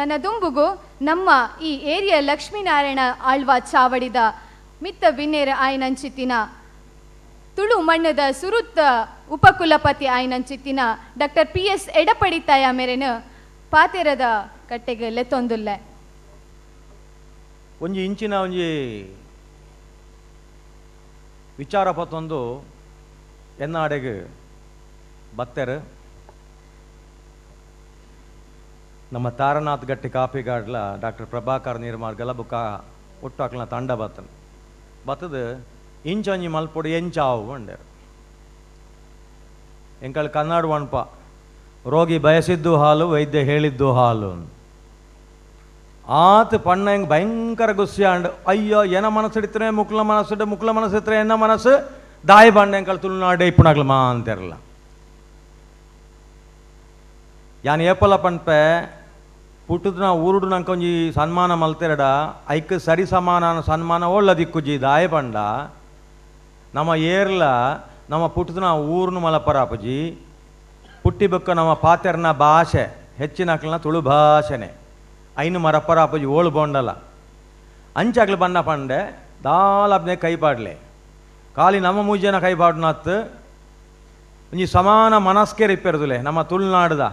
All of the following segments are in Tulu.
ನನ್ನ ದುಂಬುಗು ನಮ್ಮ ಈ ಏರಿಯಾ ಲಕ್ಷ್ಮೀನಾರಾಯಣ ಆಳ್ವ ಚಾವಡಿದ ಮಿತ್ತ ಬಿನ್ನೇರ ಆಯ್ನಂಚಿತ್ತಿನ ತುಳು ಮಣ್ಣದ ಸುರುತ್ತ ಉಪಕುಲಪತಿ ಆಯ್ನಂಚಿತ್ತಿನ doctor P S ಎಡಪಡಿತಾಯ ಮೇರೆನ ಪಾತೆರದ ಕಟ್ಟೆಗೆ ಲೆತ್ತೊಂದುಲ್ಲೆ. ಒಂಜಿ ಇಂಚಿನ ಒಂಜಿ ವಿಚಾರ ಪತ್ತೊಂದು ಎನ್ನಾಡೆಗ್ ಬತ್ತೆರ್ ನಮ್ಮ ತಾರನಾಥ್ ಗಟ್ಟಿ ಕಾಪಿಗಾಡ್ಲ ಡಾಕ್ಟರ್ ಪ್ರಭಾಕರ್ ನೀರ್ಮಾರ್ಗಲ ಬುಕ್ಕ ಒಟ್ಟಾಕ್ಲ ತಂಡ ಬತ್ತನ್ ಬತ್ತದ ಇಂಚೊಂಜಿ ಮಲ್ಪೊಡು ಎಂಚಾವು ಅಂಡೇರು. ಎಂಕಲ್ ಕನ್ನಡ ವಣ್ಪ ರೋಗಿ ಬಯಸಿದ್ದು ಹಾಲು ವೈದ್ಯ ಹೇಳಿದ್ದು ಹಾಲು. ಆತ ಪಣ್ಣ ಹೆಂಗೆ ಭಯಂಕರ ಗುಸ್ಸಿ ಅಂಡ್ ಅಯ್ಯೋ ಏನ ಮನಸ್ಸು ಹಿಡಿತಾರೆ ಮುಕ್ಲ ಮನಸ್ಸು ಮುಕ್ಲ ಮನಸ್ಸು ಇತ್ತರೆ ಎನ್ನ ಮನಸ್ಸು ದಾಯಿ ಬಂಡ ಎಂಕಲ್ ತುಳುನಾಡು ಇಪ್ಪುನಾಗ್ಲ ಮಾ ಅಂತಿರಲ್ಲ. ಯಾನ್ ಏಪಲ ಪನ್ಪೆ ಪುಟ್ಟುದ ಊರುಡು ನಂಗೆ ಒಂಜಿ ಸನ್ಮಾನ ಮಲ್ತೆರಡ ಐಕ್ ಸರಿ ಸಮಾನ ಸನ್ಮಾನ ಒಳ್ಳ ದಿಕ್ಕುಜಿ ದಾಯ ಪಂಡ ನಮ್ಮ ಏರ್ಲ ನಮ್ಮ ಪುಟ್ಟುದ ಊರುನು ಮಲಪರಾಪುಜಿ ಪುಟ್ಟಿ ಬೊಕ್ಕ ನಮ್ಮ ಪಾತೆರ್ನ ಭಾಷೆ ಹೆಚ್ಚಿನಕ್ಲನ ತುಳು ಭಾಷೆನೆ ಐನು ಮರಪರಾಪುಜಿ ಓಳು ಬೋಂಡಲ ಅಂಚಾಗ್ಲು ಬಣ್ಣ ಪಂಡೆ ದಾಲಬ್ನೆ ಕೈ ಪಾಡ್ಲೆ ಖಾಲಿ ನಮ್ಮ ಮೂಜನ ಕೈ ಪಾಡ್ನತ್ ಒಂಜಿ ಸಮಾನ ಮನಸ್ಕೇರ್ ಇಪ್ಪೆರ್ದುಲೆ ನಮ್ಮ ತುಳುನಾಡ್ದ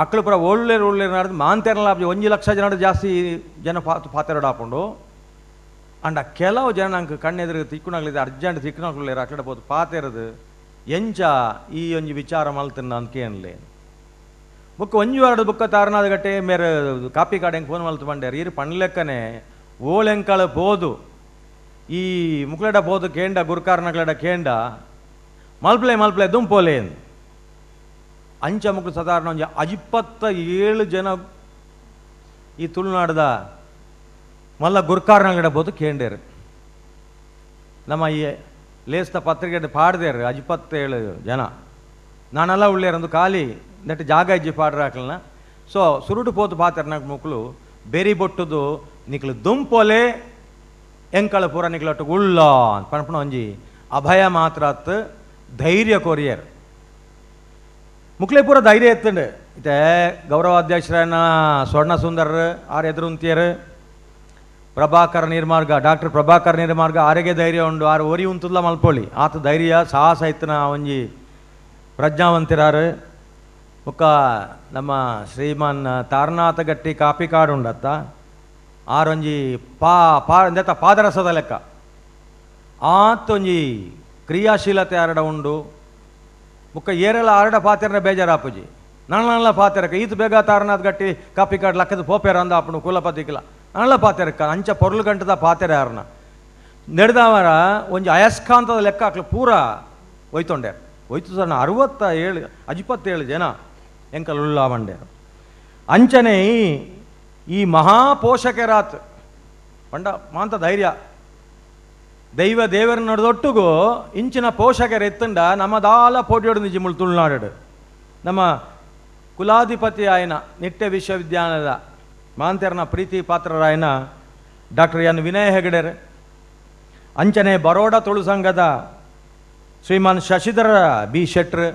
ಅಕ್ಳು ಪುರ ಒಳ್ಳೆ ಒಳ್ಳೆ ನಾಡ್ದು ಮಾಂತೆರ್ಲ ಒಂಜಿ ಲಕ್ಷ ಜನ ಜಾಸ್ತಿ ಜನ ಪಾತೆರಡಾಪುಂಡು. ಅಂಡ ಕೆಲವು ಜನ ನಂಗೆ ಕಣ್ಣೆದುರು ತಿಕ್ಕುನಾಗ್ಲಿದೆ ಅರ್ಜೆಂಟ್ ತಿಕ್ಕುನಾಗ್ಲಿಲ್ಲ ಅಕ್ಲಡ ಪೋತು ಪಾತೆರದು ಎಂಚ ಈ ಒಂಜಿ ವಿಚಾರ ಮಲ್ತನ್ನ ಅಂದ್ಕೇನ್ಲೆ ಬುಕ್ ಒಂಜಿ ವಾರದ ಬುಕ್ಕ ತಾರನಾದ ಗಟ್ಟೆ ಮೇರೆ ಕಾಪಿ ಕಾಡು ಹೆಂಗೆ ಫೋನ್ ಮಲ್ತು ಬಂಡ್ಯಾರ ಇರು ಪಣ್ಲೆಕ್ಕನೆ ಓಳೆಂಕಳ ಪೋದು ಈ ಮುಕ್ಲಡ ಪೋದು ಕೇಂಡ ಗುರ್ಕಾರ್ನಕ್ಲಡ ಕೇಂಡ ಮಲ್ಪ್ಲೆ ಮಲ್ಪ್ಲೆ ದುಂಪೋಲೆ ಅಂಚ ಮುಕ್ಳು ಸಾಧಾರಣ ಒಂಜಿ 57 ಜನ ಈ ತುಳುನಾಡದ ಮಲ್ಲ ಗುರ್ಕಾರ್ನಗಡ ಬೋದು ಕೇಂಡೇರು. ನಮ್ಮ ಈ ಲೇಸ್ತ ಪತ್ರಿಕೆ ಪಾಡ್ದೇರು 57 ಜನ ನಾನೆಲ್ಲ ಉಳ್ಳೇರಂದು ಖಾಲಿ ನೆಟ್ ಜಾಗ ಇಜ್ಜಿ ಪಾಡ್ರಾಕ್ಲನ. ಸೊ ಸುರುಟು ಪೋತು ಪಾತೆರ್ನಾಗ ಮುಕ್ಳು ಬೆರಿ ಬೊಟ್ಟುದು ನಿಕ್ಲು ದುಂಪೋಲೆ ಎಂಕಳ ಪೂರ ನಿಕ್ಲೊಟ್ಟು ಉಳ್ಳ ಪಣಪಣ ಒಂಜಿ ಅಭಯ ಮಾತ್ರ ಧೈರ್ಯ ಕೊರಿಯರ್ ಮುಕ್ಲೆ ಪೂರ ಧೈರ್ಯ ಎತ್ತಂಡು. ಇತ್ತೆ ಗೌರವಾಧ್ಯಕ್ಷರನ್ನ ಸ್ವರ್ಣ ಸುಂದರ್ ಆರ್ ಎದುರುಂತಿಯರು ಪ್ರಭಾಕರ್ ನಿರ್ಮಾರ್ಗ ಡಾಕ್ಟರ್ ಪ್ರಭಾಕರ್ ನಿರ್ಮಾರ್ಗ ಆರಿಗೆ ಧೈರ್ಯ ಉಂಡು ಆರು ಒರಿ ಉಂತುಲ್ಲ ಮಲ್ಪೊಳಿ ಆತ ಧೈರ್ಯ ಸಾಹಸ ಇತ್ತನ ಒಂಜಿ ಪ್ರಜ್ಞಾವಂತಿರಾರು. ಬೊಕ್ಕ ನಮ್ಮ ಶ್ರೀಮಾನ್ ತಾರನಾಥ ಗಟ್ಟಿ ಕಾಪಿ ಕಾಡು ಉಂಡತ್ತ ಆರೊಂಜಿ ಪಾ ಪಾ ಎಂತ ಪಾದರಸದ ಲೆಕ್ಕ ಆತೊಂಜಿ ಕ್ರಿಯಾಶೀಲತೆ ಆರಡ ಉಂಡು. ಬೊಕ್ಕ ಏರೆಲ್ಲ ಆರಡ ಪಾತೆರನ ಬೇಜಾರಾಪುಜಿ ನನ್ನಲ್ಲ ಪಾತೆರಕ ಈತ ಬೇಗ ತಾರನಾಥ್ ಗಟ್ಟಿ ಕಾಪಿ ಕಾಡು ಲಕ್ಕದ ಪೋಪೇರ ಅಂದ ಅಪ್ಪನು ಕುಲಪತಿಕ್ಲ ನನ್ನಲ್ಲ ಪಾತೆರಕ್ಕ ಅಂಚ ಪೊರ್ಲು ಗಂಟದ ಪಾತೆರ ಯಾರನ ನೆಡ್ದವರ ಒಂಜಿ ಅಯಸ್ಕಾಂತದ ಲೆಕ್ಕ ಹಾಕ್ಲು ಪೂರ ಒಯ್ತೊಂಡೇರು ಒಯ್ತು ಸಣ್ಣ 67 57 ಜನ ಎಂಕಲ್ ಉಳ್ಳಾ ಬಂಡೇರು. ಅಂಚನೆ ಈ ಮಹಾಪೋಷಕರಾತ್ ಪಂಡ ಮಾಂತ ಧೈರ್ಯ ದೈವ ದೇವರ ನಡುದೊಟ್ಟುಗು ಇಂಚಿನ ಪೋಷಕರ ಎತ್ತಂಡ ನಮ್ಮ ದಾಲ ಪೋಟಿಯೋಡು ನಿಜ ಮುಳು ತುಳುನಾಡು ನಮ್ಮ ಕುಲಾಧಿಪತಿ ಆಯನ ನಿಟ್ಟೆ ವಿಶ್ವವಿದ್ಯಾಲಯದ ಮಾಂತೆರ್ನ ಪ್ರೀತಿ ಪಾತ್ರರಾಯನ ಡಾಕ್ಟರ್ ಎನ್ ವಿನಯ ಹೆಗಡೆರ್, ಅಂಚನೆ ಬರೋಡ ತುಳು ಸಂಘದ ಶ್ರೀಮಾನ್ ಶಶಿಧರ ಬಿ ಶೆಟ್ರ್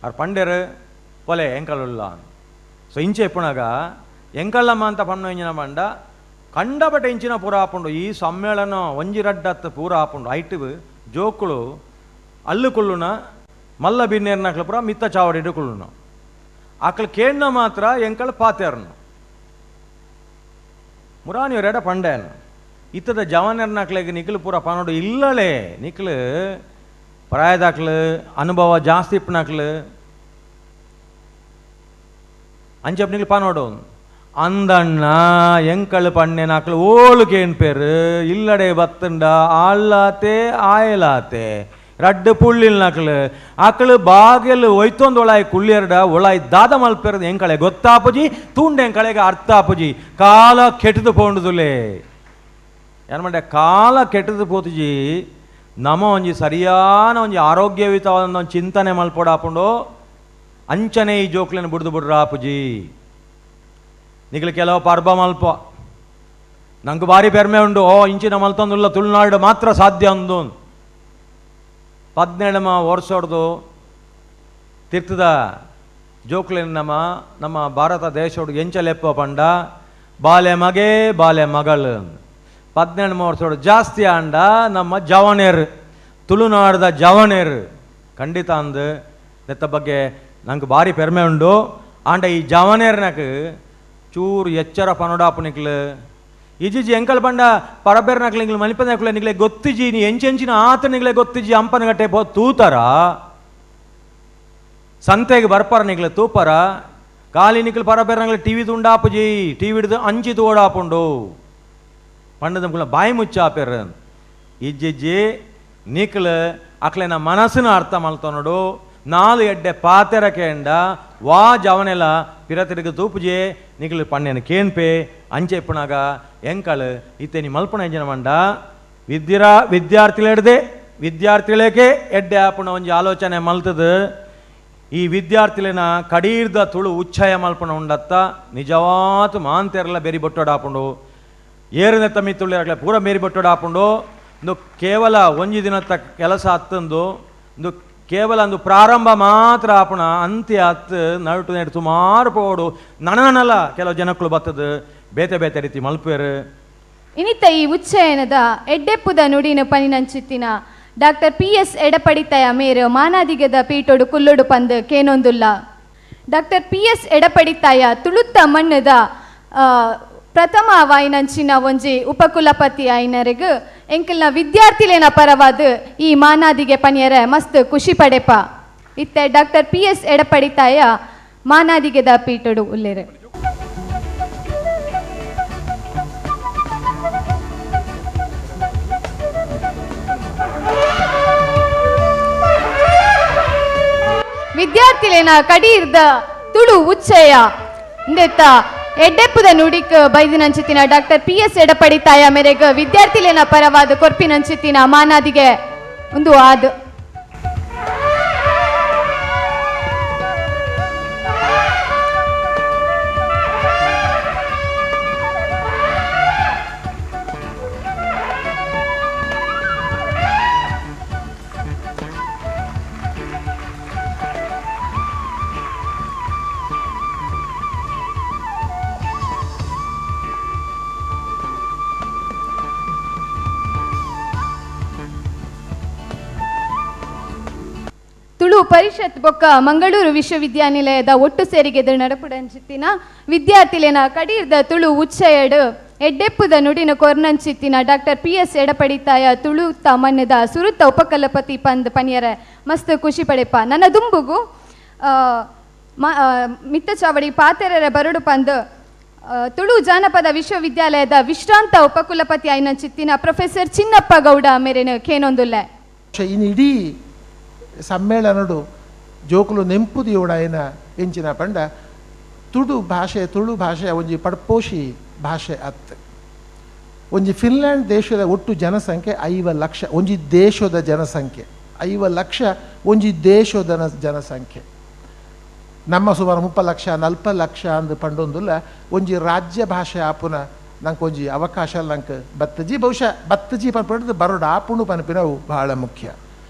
ಆರ್ ಪಂಡೆರ್ ಪೊಲೆ ಎಂಕಲುಲ್ಲ. ಸೊ ಇಂಚೆ ಇಪ್ಪುನಾಗ ಎಂಕಲ್ಲಮ್ಮ ಅಂತ ಪಣ್ಣು ಇಂಚಿನ ಪಂಡ ಕಂಡಪಟ್ಟೆ ಇಂಚಿನ ಪೂರ ಆಪುಂಡು ಈ ಸಮ್ಮೇಳನ ಒಂಜಿ ರಡ್ಡತ್ತು ಪೂರ ಆಪುಂಡು ಐಟ್ ಜೋಕುಳು ಅಲ್ಲು ಕುಳ್ಳುನ ಮಲ್ಲ ಬಿನ್ನೇರ್ನಕ್ಲು ಪೂರ ಮಿತ್ತ ಚಾವಡಿಡು ಕುಳ್ಳುನ ಆಕಳು ಕೇಣ್ಣ ಮಾತ್ರ ಎಂಕಳು ಪಾತೇರ್ನು ಮುರಾನಿಯವರೆಡ ಪಂಡೇನು ಇತ್ತದ ಜವಾನರ್ನಕ್ಲೆಗ್ ನಿಕ್ಲು ಪೂರ ಪನೋಡು ಇಲ್ಲಲೇ ನಿಕ್ಲು ಪ್ರಾಯದಾಕ್ಲು ಅನುಭವ ಜಾಸ್ತಿ ಇಪ್ಪನಕ್ಲು ಅಂಚಪ್ಪ ನಿಕ್ಲು ಪನೋಡು ಅಂದಣ್ಣ ಎಂಕಳು ಪಣ್ಣೆನಾಕ್ಲು ಓಳು ಕೇಣ್ಪೇರು ಇಲ್ಲಡೆ ಬತ್ತಂಡ ಆಳ್ಳಾತೆ ಆಯಲಾತೆ ರಡ್ಡು ಪುಳ್ಳಿಲ್ ನಕ್ಲು ಆಕಳು ಬಾಗೆಲ್ ಒಯ್ತೊಂದು ಒಳಾಯ್ ಕುಳ್ಳಿಯರ್ಡ ಒಳಾಯ್ ದಾದ ಮಲ್ಪೆರದು ಎಂಕಳೆ ಗೊತ್ತಾಪುಜಿ ತೂಂಡೆ ಎಂಕಳೆಗೆ ಅರ್ಥ ಆಪುಜಿ ಕಾಲ ಕೆಟ್ಟದು ಪೋಂಡುದುಲೇ ಏನ್ಮಂಡೆ ಕಾಲ ಕೆಟ್ಟದು ಪೋತುಜಿ ನಮ ಒಂಜಿ ಸರಿಯಾನ ಒಂಜಿ ಆರೋಗ್ಯಯುತವಾದ ಒಂದು ಚಿಂತನೆ ಮಲ್ಪೊಡಾಪುಂಡು ಅಂಚನೆ ಈ ಜೋಕ್ಲೆನ್ ಬುಡ್ದು ಬುಡ್ರಾಪುಜಿ ನಿಕ್ಲು ಕೆಲವು ಪರ್ಬ ಮಲ್ಪ ನಂಗೆ ಭಾರಿ ಪೆರ್ಮೆ ಉಂಡು ಓ ಇಂಚಿನ ಮಲ್ತೊಂದುಲ್ಲ ತುಳುನಾಡು ಮಾತ್ರ ಸಾಧ್ಯ ಅಂದು 17 ವರ್ಷ ಹೊಡೆದು ತೀರ್ಥದ ಜೋಕ್ಲೆನ್ ನಮ್ಮ ನಮ್ಮ ಭಾರತ ದೇಶೋಡು ಎಂಚಲೆಪ್ಪ ಪಂಡ ಬಾಲೆ ಮಗೆ ಬಾಲೆ ಮಗಳು 18 ವರ್ಷೋಡು ಜಾಸ್ತಿ ಆಂಡ ನಮ್ಮ ಜವನೇರು ತುಳುನಾಡದ ಜವನೇರು ಖಂಡಿತ ಅಂದು ನೆತ್ತ ಬಗ್ಗೆ ನಂಗೆ ಭಾರಿ ಪೆರ್ಮೆ ಉಂಡು. ಆಂಡ ಈ ಜವನೇರ್ನಕ್ ಚೂರು ಎಚ್ಚರ ಪನೋಡಾಪುನಿಕ್ಲು ಇಜಿಜಿ ಎಂಕಲ್ ಪಂಡ ಪರಬೇರ್ನಕ್ಲೆ ಇಂಗ್ಲು ಮನಿಪನಕ್ಲೆ ನಿಗ್ಲೆ ಗೊತ್ತಿಜಿ ನೀ ಎಂಚೆಂಚಿನ ಆತ ನಿಗ್ಲೆ ಗೊತ್ತಿಜಿ ಅಂಪನಗಟ್ಟೆ ಪೋ ತೂತರ ಸಂತೆಗೆ ಬರ್ಪಾರ ನಿಗ್ಲೆ ತೂಪರ ಖಾಲಿ ನಿಕ್ಲು ಪರಬೇರ್ನಕ್ಲೆ ಟಿ ವಿ ತುಂಡಾಪುಜಿ ಟಿ ವಿ ಹಿಡ್ದು ಅಂಚಿ ತೋಡಾಪುಂಡು ಪಂಡದ ಬಾಯಿ ಮುಚ್ಚಾಪೆರ್ ಇಜ್ಜಿಜ್ಜಿ ನಿಕ್ಲು ಅಕ್ಲೆನ ಮನಸ್ಸಿನ ಅರ್ಥ ಮಲ್ತೊನಡು ನಾಲು ಎಡ್ಡೆ ಪಾತೆರ ಕೇಂಡ ವಾ ಜವನೆಲ ಪಿರತಿರುಗು ತೂಪುಜೆ ನಿಕ್ಲು ಪಣ್ಣೆನ ಕೇನ್ಪೆ ಅಂಚೆ ಇಪ್ಪುನಾಗ ಎಂಕಳು ಇತ್ತೆ ನೀ ಮಲ್ಪುನ ಎಂಜಿನ ಮಂಡ ವಿದ್ಯಾರ್ಥಿಲೆಡ್ದೆ ವಿದ್ಯಾರ್ಥಿಗಳಕ್ಕೆ ಎಡ್ಡೆ ಆಪುನ ಒಂಜಿ ಆಲೋಚನೆ ಮಲ್ತದು ಈ ವಿದ್ಯಾರ್ಥಿಲೆನ ಕಡೀರ್ದ ತುಳು ಉಚ್ಛಯ ಮಲ್ಪುನ ಉಂಡತ್ತ ನಿಜವಾತ್ ಮಾಂತೆರ್ಲ ಬೆರಿ ಬೊಟ್ಟೊಡಾಪುಂಡು ಏರಿನ ಮಿತ್ತುಳ್ಳಿ ಪೂರ ಮೇರಿ ಬೊಟ್ಟೊಡಾಪುಂಡು ಇಂದು ಕೇವಲ ಒಂಜಿ ದಿನತ್ತ ಕೆಲಸ ಅತ್ತಂದು ಇಂದು ಕೇವಲ ಒಂದು ಪ್ರಾರಂಭ ಮಾತ್ರ ಆಪುಣ ಅಂತ್ಯ ಅತ್ತು ನಡುಟು ನೆಡು ಸುಮಾರು ಪೋಡು ನನನಲ್ಲ ಕೆಲವು ಜನಕ್ಕಳು ಬತ್ತದು ಬೇತೆ ಬೇತೆ ರೀತಿ ಮಲ್ಪೇರು. ಇನಿತ ಈ ಉಚ್ಚಯನದ ಎಡ್ಡೆಪ್ಪುದ ನುಡಿನ ಪನಿನಂಚಿತ್ತಿನ ಡಾಕ್ಟರ್ PS ಎಡಪಡಿತಯ ಮೇರು ಮಾನಾದಿಗದ ಪೀಟೋಡು ಕುಲ್ಲೊಡು ಪಂದು ಕೇನೊಂದುಲ್ಲ. ಡಾಕ್ಟರ್ PS ಎಡಪಡಿತಾಯ ತುಳುತ್ತ ಮಣ್ಣದ ಪ್ರಥಮ ವಾಯಿನಂಚಿನ ಒಂಜಿ ಉಪಕುಲಪತಿ ಆಯ್ನರೆಗ್ ಎಂಕಲ್ನ ವಿದ್ಯಾರ್ಥಿಲೇನ ಪರವಾದ ಈ ಮಾನಾದಿಗೆ ಪನಿಯರ ಮಸ್ತ್ ಖುಷಿ ಪಡೆಪ. ಇತ್ತೆ ಡಾಕ್ಟರ್ PS ಎಡಪಡಿತಾಯ ಮಾನಾದಿಗೆದ ಪೀಟೋಡು ಉಲ್ಲೇರು. ವಿದ್ಯಾರ್ಥಿಲೇನ ಕಡೀರ್ದ ತುಳು ಉಚ್ಚಯ ಇಂದೆತ್ತ ಎಡ್ಡೆಪ್ಪುದ ನುಡಿಕ್ ಬೈದಿನಂಚಿತ್ತಿನ ಡಾಕ್ಟರ್ PS ಎಡಪಡಿತಾಯ ಮೇರೆಗ್ ವಿದ್ಯಾರ್ಥಿಲೇನ ಪರವಾದ ಕೊರ್ಪಿನಂಚಿತ್ತಿನ ಮಾನಾದಿಗೆ ಒಂದು ಆದ್. ತುಳು ಪರಿಷತ್ ಬೊಕ್ಕ ಮಂಗಳೂರು ವಿಶ್ವವಿದ್ಯಾನಿಲಯದ ಒಟ್ಟು ಸೇರಿಗೆ ನಡಪುಡಂಚಿತ್ತಿನ ವಿದ್ಯಾರ್ಥಿಲೇನ ಕಡೀರ್ದ ತುಳು ಉಚ್ಚಯಡು ಎಡ್ಡೆಪ್ಪುದ ನುಡಿನ ಕೊರ್ನಂಚಿತ್ತಿನ ಡಾಕ್ಟರ್ PS ಎಡಪಡಿತಾಯ ತುಳು ತಮನ್ನದ ಸುರುತ್ತ ಉಪಕಲಪತಿ ಪಂದ್ ಪನಿಯರ ಮಸ್ತ್ ಖುಷಿ ಪಡೆಪ. ನನ್ನ ದುಂಬುಗು ಮಿತ್ತ ಚಾವಡಿ ಪಾತೆರರ ಬರಡು ಪಂದ್ ತುಳು ಜಾನಪದ ವಿಶ್ವವಿದ್ಯಾಲಯದ ವಿಶ್ರಾಂತ ಉಪಕುಲಪತಿ ಐನಂಚಿತ್ತಿನ ಪ್ರೊಫೆಸರ್ ಚಿನ್ನಪ್ಪ ಗೌಡ ಮೇರೆನ ಖೇನೊಂದುಲ್ಲೆ. ಇನ್ನು ಇಡೀ ಸಮ್ಮೇಳನಡು ಜೋಕುಲು ನೆಂಪುದಿಯೋಡಾಯನ ಎಂಚಿನ ಪಂಡ ತುಳು ಭಾಷೆ ತುಳು ಭಾಷೆ ಒಂಜಿ ಪಡ್ಪೋಷಿ ಭಾಷೆ ಅತ್. ಒಂಜಿ ಫಿನ್ಲ್ಯಾಂಡ್ ದೇಶದ ಒಟ್ಟು ಜನಸಂಖ್ಯೆ 5 ಲಕ್ಷ, ಒಂಜಿ ದೇಶದ ಜನಸಂಖ್ಯೆ 5 ಲಕ್ಷ, ಒಂಜಿ ದೇಶದ ಜನಸಂಖ್ಯೆ ನಮ್ಮ ಸುಮಾರು 30 ಲಕ್ಷ 40 ಲಕ್ಷ ಅಂದು ಪಂಡೊಂದುಲ್ಲ. ಒಂಜಿ ರಾಜ್ಯ ಭಾಷೆ ಆಪುನ ನಂಗೆ ಒಂಜಿ ಅವಕಾಶ ನಂಗೆ ಬತ್ತಜಿ ಬಹುಶಃ ಬತ್ತಜಿ ಪನ್ಪಂಡು ಬರೋಡ ಆಪುಣು ಪನ್ಪಿನವು ಬಹಳ ಮುಖ್ಯ.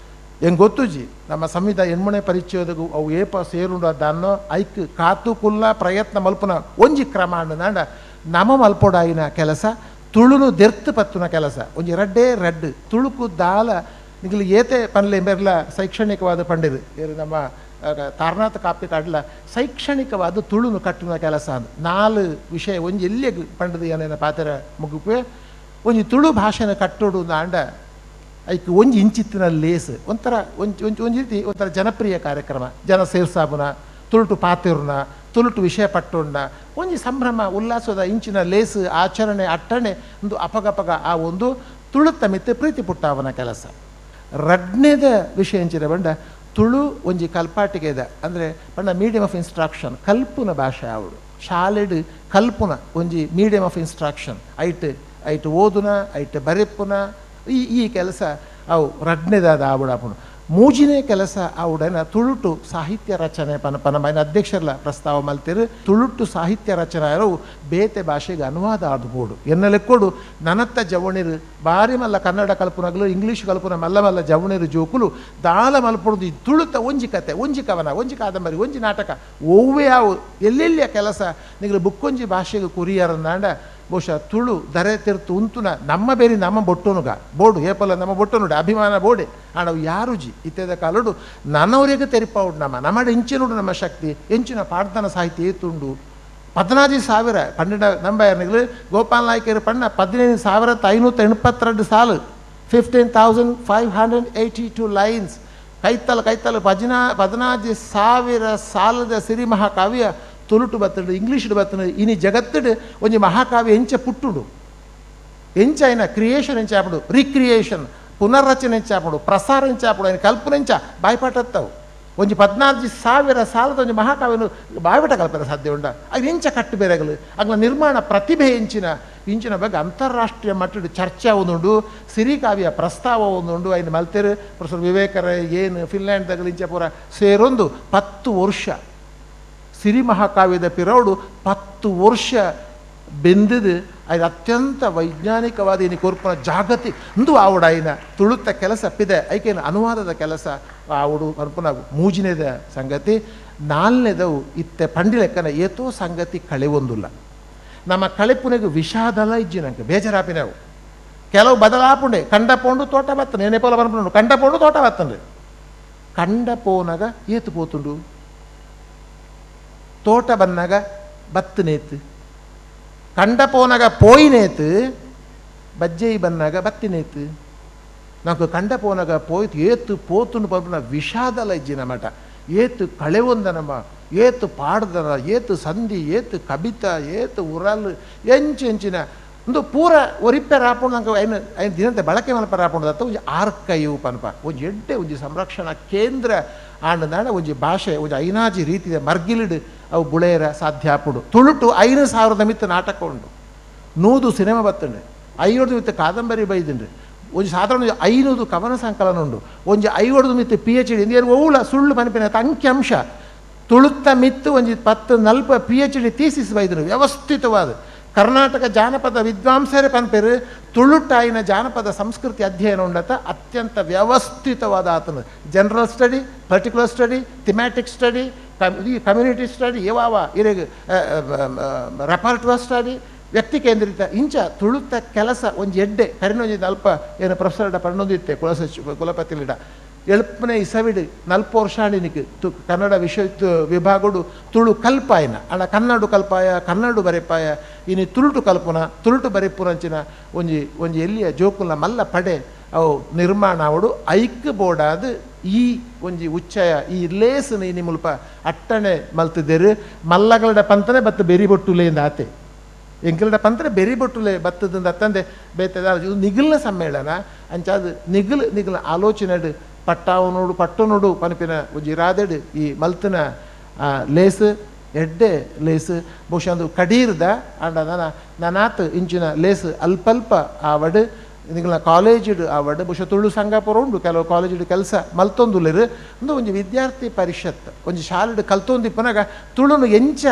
ಹೆಂಗೆ ಗೊತ್ತುಜಿ ನಮ್ಮ ಸಂವಿಧಾನ ಎಣ್ಮನೆ ಪರಿಚಯದಗು ಅವು ಏಪ ಸೇರುಂಡು ಅದನ್ನೋ ಐಕ್ ಕಾತು ಕುಲ್ಲ ಪ್ರಯತ್ನ ಮಲ್ಪುನ ಒಂಜಿ ಕ್ರಮ ಅಂಡ ನಮ ಮಲ್ಪೊಡಾಯಿನ ಕೆಲಸ ತುಳುನು ದೆರ್ತು ಪತ್ತುನ ಕೆಲಸ ಒಂಜಿ ರಡ್ಡೇ ರಡ್ಡು ತುಳುಕು ದಾಲ ನಿಗಲು ಏತೆ ಪನ್ಲೆ ಮೇರ್ಲ ಶೈಕ್ಷಣಿಕವಾದ ಪಂಡಿದು ಏರು ನಮ್ಮ ತಾರನಾಥ ಕಾಪಿ ಕಾಡ್ಲ ಶೈಕ್ಷಣಿಕವಾದ ತುಳುನು ಕಟ್ಟುನ ಕೆಲಸ ಅಂದ್ ನಾಲು ವಿಷಯ ಒಂಜಿ ಎಲ್ಲಿಗೆ ಪಂಡದು ಏನೇನ ಪಾತ್ರ ಮುಗುಪೆ ಒಂಜಿ ತುಳು ಭಾಷೆನ ಕಟ್ಟೋಡು ಅಂಡ ಐಕ್ ಒಂಜಿ ಇಂಚಿತ್ತಿನ ಲೇಸ್ ಒಂಥರ ಒಂಜಿ ಒಂಜಿ ಒಂಜಿ ರೀತಿ ಒಂಥರ ಜನಪ್ರಿಯ ಕಾರ್ಯಕ್ರಮ ಜನ ಸೇರ್ಸಾಬುನ ತುಳುಟು ಪಾತಿರುನ ತುಳುಟು ವಿಷಯ ಪಟ್ಟೋಣ ಒಂಜಿ ಸಂಭ್ರಮ ಉಲ್ಲಾಸದ ಇಂಚಿನ ಲೇಸ್ ಆಚರಣೆ ಅಟ್ಟಣೆ ಒಂದು ಅಪಗಪಗ ಆ ಒಂದು ತುಳುತ್ತ ಮಿತ್ತೆ ಪ್ರೀತಿ ಪುಟ್ಟಾವನ ಕೆಲಸ. ರಡ್ನೇದ ವಿಷಯ ಎಂಚಿನ ಬಂಡ ತುಳು ಒಂಜಿ ಕಲ್ಪಾಟಿಗೆ ಇದೆ ಅಂದರೆ ಪಂಡ medium of instruction ಕಲ್ಪುನ ಭಾಷೆ ಅವಳು ಶಾಲೆಡು ಕಲ್ಪುನ ಒಂಜಿ medium of instruction ಐಟ್ ಐಟ್ ಓದುನ ಐಟ್ ಬರೆಪುನ ಈ ಈ ಕೆಲಸ ಅವು ರಡ್ನೇದಾದ ಆವಡಾಪುನು. ಮೂಜಿನೇ ಕೆಲಸ ಆವುಡನ ತುಳುಟು ಸಾಹಿತ್ಯ ರಚನೆ ಪನಪನ ಅಧ್ಯಕ್ಷರ್ಲ ಪ್ರಸ್ತಾವ ಮಲ್ತಿರು. ತುಳುಟು ಸಾಹಿತ್ಯ ರಚನೆ ಬೇತೆ ಭಾಷೆಗೆ ಅನುವಾದ ಆದ್ಬೋಡು ಎನ್ನ ಲೆಕ್ಕೋಡು ನನತ್ತ ಜವಣಿರು ಬಾರಿ ಮಲ್ಲ ಕನ್ನಡ ಕಲ್ಪನಗಲು ಇಂಗ್ಲೀಷ್ ಕಲ್ಪನ ಮಲ್ಲ ಮಲ್ಲ ಜವಣಿರು ಜೋಕುಲು ದಾಲ ಮಲ್ಪೊಡ್ದು ತುಳುತ ಒಂಜಿ ಕತೆ, ಒಂಜಿ ಕವನ, ಒಂಜಿ ಕಾದಂಬರಿ, ಒಂಜಿ ನಾಟಕ ಒವ್ವೇ ಅವು ಎಲ್ಲೆಲ್ಲಿಯ ಕೆಲಸ ನಿಗಲು ಬುಕ್ಕೊಂಜಿ ಭಾಷೆಗೆ ಕುರಿಯರಂದಾಂಡ ಬಹುಶಃ ತುಳು ದರೆ ತಿರ್ತು ಉಂತುನ ನಮ್ಮ ಬೇರಿ ನಮ್ಮ ಬೊಟ್ಟುನುಗ ಬೋಡು ಏಪಲ್ಲ ನಮ್ಮ ಬೊಟ್ಟುನುಡು ಅಭಿಮಾನ ಬೋಡೆ ಆಡವು ಯಾರುಜಿ ಇತ್ತೆದ ಕಾಲುಡು ನನ್ನವರಿಗೆ ತೆರಿಪಾವುಡು ನಮ್ಮ ನಮ್ಮಡ ಇಂಚಿನುಡು ನಮ್ಮ ಶಕ್ತಿ ಎಂಚಿನ ಪಾಡ್ದನ ಸಾಹಿತ್ಯ ಏತುಂಡು 14,000 ಪನ್ನೆಂಡು ನಂಬ ಗೋಪಾಲ್ ನಾಯ್ಕರು ಪಣ್ಣ 15,582 ಸಾಲು 15,582 ಲೈನ್ಸ್ ಕೈತಲ್ ಕೈತಲ್ 14,000 ಸಾಲದ ಸಿರಿ ಮಹಾಕಾವ್ಯ ತುಳುಟು ಬತ್ತಡು ಇಂಗ್ಲೀಷ್ಡು ಬತ್ತಡು ಇನಿ ಜಗತ್ತಡು ಒಂಜಿ ಮಹಾಕಾವ್ಯ ಎಂಚ ಪುಟ್ಟುಡು ಎಂಚ అయిన ಕ್ರಿಯೇಷನ್ ಎಂಚ ಆಪುಡು ರಿಕ್ರಿಯೇಷನ್ ಪುನರ್ರಚನೆ ಎಂಚ ಆಪುಡು ಪ್ರಸಾರ ಎಂಚ ಆಪುಡು ఆయన ಕಲ್ಪನೆ ಎಂಚ ಬಾಯ್ಪಾಟತ್ತವು ಒಂಜಿ 14,000 ಸಾಲದ ಒಂಜಿ ಮಹಾಕಾವ್ಯನು ಬಾಯ್ಪಾಟ ಕಲ್ಪನೆ ಸಾಧ್ಯ ಉಂಡ ಅದು ಎಂಚ ಕಟ್ಟು ಬೇರೆಗಲು ಅಗ್ಲ ನಿರ್ಮಾಣ ಪ್ರತಿಭೆ ಎಂಚಿನ ಇಂಚಿನ ಬಗ್ಗೆ ಅಂತಾರಾಷ್ಟ್ರೀಯ ಮಟ್ಟದ ಚರ್ಚೆ ಒಂದುಂಡು ಸಿರಿಕಾವ್ಯ ಪ್ರಸ್ತಾವ ಒಂದುಂಡು ಐನು ಮಲ್ತೇರು ಪ್ರೊಫೆಸರ್ ವಿವೇಕರ ಏನು ಫಿನ್ಲ್ಯಾಂಡ್ದಾಗಲು ಇಂಚ ಪೂರ ಸೇರೊಂದು 10 ವರ್ಷ ಸಿರಿ ಮಹಾಕಾವ್ಯದ ಪಿರೌಡು 10 ವರ್ಷ ಬೆಂದಿದ್ದು ಅದು ಅತ್ಯಂತ ವೈಜ್ಞಾನಿಕವಾದ ಇನಿ ಕೊರ್ಪುನ ಜಾಗತಿ ಇಂದು ಆವುಡಾಯಿನ ತುಳುತ್ತ ಕೆಲಸ ಪಿದೆ ಐಕೇನು ಅನುವಾದದ ಕೆಲಸ ಆವುಡು ಪನ್ಪುನ ಮೂಜಿನೇದ ಸಂಗತಿ. ನಾಲ್ನೇದವು ಇತ್ತೆ ಪಂಡಿಲೆಕ್ಕನ ಏತೋ ಸಂಗತಿ ಕಳೆವೊಂದುಲ್ಲ ನಮ್ಮ ಕಳೆಪುನೆಗೆ ವಿಷಾದಲ ಇಜ್ಜಿನಂಕ ಬೇಜಾರಾಪಿನವು ಕೆಲವು ಬದಲಾಪುಂಡೆ ಕಂಡ ಪೋಂಡು ತೋಟ ಬತ್ತನೆ ಏನೇ ಪೋಲ ಪನ್ಪುಂಡು ಕಂಡ ಪೋಂಡು ತೋಟ ಬತ್ತನ್ರಿ ಕಂಡ ಪೋನಾಗ ಏತು ಪೋತುಂಡು ತೋಟ ಬನ್ನಾಗ ಬತ್ತನೇತು ಕಂಡ ಪೋನಾಗ ಪೋಯಿನೇತು ಬಜ್ಜೈ ಬನ್ನಾಗ ಬತ್ತಿನೇತು నాకు ಕಂಡ ಪೋನಾಗ ಪೋಯ್ತು ಏತು ಪೋತುಂಡು ಪನ್ಪುನ ವಿಷಾದಲ ಇಜ್ಜಿನ ಮಠ ಏತು ಕಳೆವೊಂದನಮ್ಮ ಏತು ಪಾಡ್ದನ ಏತು ಸಂಧಿ ಏತು ಕಬಿತ ಏತು ಉರಲ್ ಎಂಚು ಎಂಚಿನ ಒಂದು ಪೂರ ಒರಿಪೇರ್ ಆಪುಂಡು ನಂಗೆ ಐನ ಐನ ದಿನಂತೆ ಬಳಕೆ ಮಲ್ಪರ ಆಪುಂಡು ಅತ್ತ ಒಂಜಿ ಆರ್ಕೈವ್ ಪನ್ಪ ಒಂಜಿ ಎಡ್ಡೆ ಒಂಜಿ ಸಂರಕ್ಷಣಾ ಕೇಂದ್ರ ಆಂಡದಾಂಡ ಒಂಜಿ ಭಾಷೆ ಒಂಜಿ ಐನಾಜಿ ರೀತಿಯ ಮರ್ಗಿಲಿಡು ಅವು ಬುಳೆಯರ ಸಾಧ್ಯ ಆಪುಂಡು. ತುಳುಟು 5,000 ಮಿತ್ತು ನಾಟಕ ಉಂಡು 100 ಸಿನಿಮಾ ಬತ್ತುಂಡು 500 ಮಿತ್ತು ಕಾದಂಬರಿ ಬೈದುಂಡು ಒಂಜಿ ಸಾಧಾರಣ 500 ಕವನ ಸಂಕಲನ ಉಂಡು ಒಂಜಿ 50 ಮಿತ್ತು PhD ಏನು ಓವುಲ ಸುಳ್ಳು ಪನ್ಪಿನ ಅಂಕಿಅಂಶ ತುಳುತ್ತ ಮಿತ್ತು ಒಂಜಿ 10-40 PhD thesis ಬೈದುಂಡು ವ್ಯವಸ್ಥಿತವಾದ ಕರ್ನಾಟಕ ಜಾನಪದ ವಿದ್ವಾಂಸರೇ ಪನ್ಪೇರು ತುಳುಟಾಯಿನ ಜಾನಪದ ಸಂಸ್ಕೃತಿ ಅಧ್ಯಯನ ಉಂಡತ ಅತ್ಯಂತ ವ್ಯವಸ್ಥಿತವಾದ ಆತನ general study, particular study, thematic study, community study ಏವಾವ ಇರೆಗ್ ರೆಪರ್ಟ್ವರ್ ಸ್ಟಡಿ ವ್ಯಕ್ತಿ ಕೇಂದ್ರಿತ ಇಂಚ ತುಳುತ್ತ ಕೆಲಸ ಒಂಜಿ ಎಡ್ಡೆ ಕರಿನೊಂಜಿ ಅಲ್ಪ ಏನು ಪ್ರೊಫೆಸರ್ಡ ಪಣ್ಣೊಂದಿತ್ತೆ ಕುಲಪತಿಲಿಡ 70ನೇ ಇಸವಿಡು 40 ವರ್ಷಾಣಿನಿಕ್ ಕನ್ನಡ ವಿಶ್ವ ವಿಭಾಗಡು ತುಳು ಕಲ್ಪಾಯನ ಅಣ್ಣ ಕನ್ನಡ ಕಲ್ಪಾಯ ಕನ್ನಡ ಬರೆಪಾಯ ಇನಿ ತುಳುಟು ಕಲ್ಪುನ ತುಳುಟು ಬರೆಪುನಂಚಿನ ಒಂಜಿ ಒಂಜಿ ಎಲ್ಲಿಯ ಜೋಕುಲ ಮಲ್ಲ ಪಡೆ ಅವು ನಿರ್ಮಾಣ ಅವಡು ಐಕ್ ಬೋಡಾದ ಈ ಒಂಜಿ ಉಚ್ಚಯ ಈ ಲೇಸನ ಇನಿ ಮುಲ್ಪ ಅಟ್ಟಣೆ ಮಲ್ತಿದ್ದೇರು ಮಲ್ಲಗಳಡ ಪಂತನೆ ಬತ್ತು ಬೆರಿ ಬೊಟ್ಟುಲೇಂದ ಆತೆ ಎಂಕಲ್ಡ ಪಂತನೆ ಬೆರಿ ಬೊಟ್ಟುಲೆ ಬತ್ತದಿಂದ ಅತ್ತಂದೆ ಬೇತೆ ನಿಗಲ್ನ ಸಮ್ಮೇಳನ ಅಂಚಾದ ನಿಗಲ್ ನಿಗಲ ಆಲೋಚನೆಡು ಪಟ್ಟಾವನೋಡು ಪಟ್ಟನೋಡು ಪನಪಿನ ಒಂಜಿ ಇರಾದೆಡು ಈ ಮಲ್ತನ ಲೇಸ್ ಎಡ್ಡೆ ಲೇಸ್ ಬಹುಶಃ ಒಂದು ಕಡೀರ್ದ ಆಂಡ ನನ ನನಾತ್ ಇಂಚಿನ ಲೇಸ್ ಅಲ್ಪಲ್ಪ ಆವಡು ನಿಗಲ ಕಾಲೇಜಿಡು ಆವಡು ಬಹುಶಃ ತುಳು ಸಂಘಪುರ ಉಂಡು ಕೆಲವು ಕಾಲೇಜಿಡು ಕೆಲಸ ಮಲ್ತೊಂದುಲ್ಲೆರು ಒಂದು ಒಂಜಿ ವಿದ್ಯಾರ್ಥಿ ಪರಿಷತ್ ಒಂಜಿ ಶಾಲೆಡು ಕಲ್ತೊಂದಿಪ್ಪನಾಗ ತುಳುನು ಎಂಚ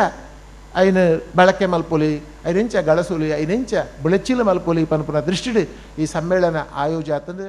ಐನ ಬಳಕೆ ಮಲ್ಪೊಲಿ ಐನೆಂಚ ಗಳಸುಲಿ ಐನೆಂಚ ಬುಳೆಚಿಲು ಮಲ್ಪೊಲಿ ಪನ್ಪುನ ದೃಷ್ಟಿಡು ಈ ಸಮ್ಮೇಳನ ಆಯೋಜ ಆತಂದು.